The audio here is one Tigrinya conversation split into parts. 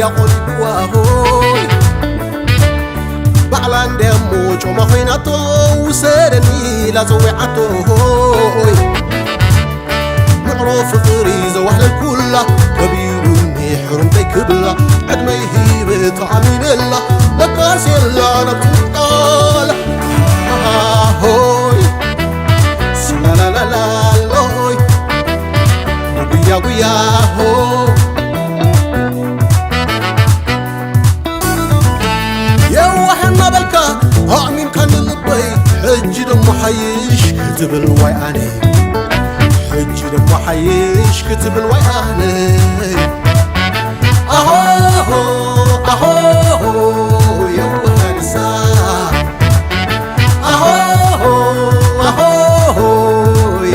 ያቆልብዋ ሆይ ባዕላ እንዲያሞ ጮማ ኮይናቶ ውሰደኒ ኢላ ጸዊዓቶ ሆይ ምዕሮ ፍቕሪ ዘዋህለልኩላ ከቢሩኒ ሕሩምተይ ክብላ ዕድመይ ሂበ ተኣሚነላ ለካስ የላ ናብ ትንቃላ ሆይ ስላላላላሎይ ጉያ ጉያ ሆ የዋህ እናበልካ ኣእሚንካ ንልበይ ሕጂ ደሞ ሓይሽ ክትብል ዋይ ኣነ ሕጂ ደሞ ሓይሽ ክትብል ዋይ ኣነ ኣሆሆ ኣሆሆ የዋህ ኣንሳ ኣሆሆ ኣሆሆ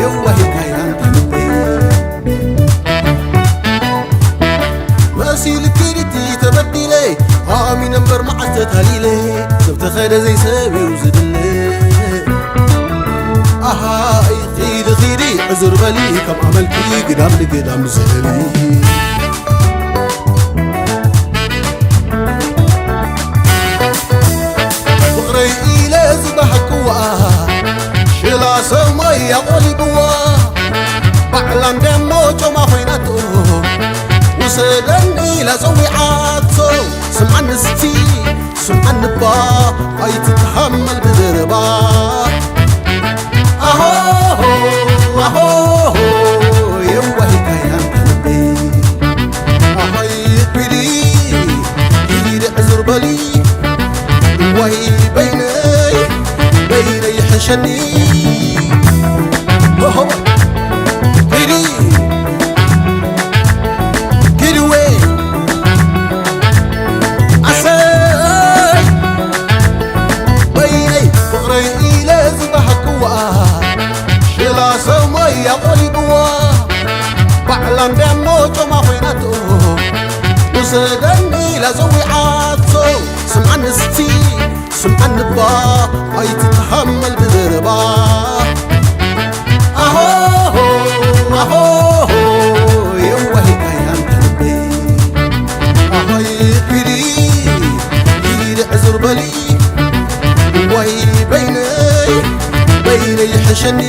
የዋህ ኢልካያ ኣንታ ልበይ መሲልኪ ድቲ ተበዲለ ኣሚነ እምበር መዓስ ተታሊለ ሰብ ተኸደ ዘይሰብ እዩ ዝድለ ኣሃይ ኺዲ ኺዲ ዕዙር በሊ ከም ኣመልኪ ግዳም ንግዳም ዝህሊ ፍቕረይ ኢለ ዝበሃክዋ ሽላ ሰማይ ኣቖሊብዋ ባዕላ እንደሞ ጮማ ኮይናቶ ውሰደኒ ኢላ ጸዊዓቶ ስምዓኒ እስቲ ስምዓኒ እባ ኣይትተሃመል ብዘረባ ኣሆሆ ኣሆሆ የዋሂት ኣያ ኣንታ ልበይ ኣሆይ ቢሊ ቢሊ ዕዙር በሊ እዋይ በይነይ በይነይ ይሕሸኒ ሆሆ ቢሊ ጊድዌ ኣሰይ በይነይ ፍቕረይ ኢለ ዝበሃክዋ ሽላ ሰማይ ኣቖሊብዋ ባዕላ እንዳሞ ጮማ ኮይናቶ ውሰደኒ ኢላ ጸዊዓቶ ስምዓኒ እስቲ ስምዓኒ እባ ኣይትተሃመል ብዘረባ ኣሆሆ ኣሆሆ የዋሂት ኣያ ኣንታ ልበይ ኣሆይ ኪዲ ኪዲ ዕዙር በሊ ዋይ በይነይ በይነይ ይሕሸኒ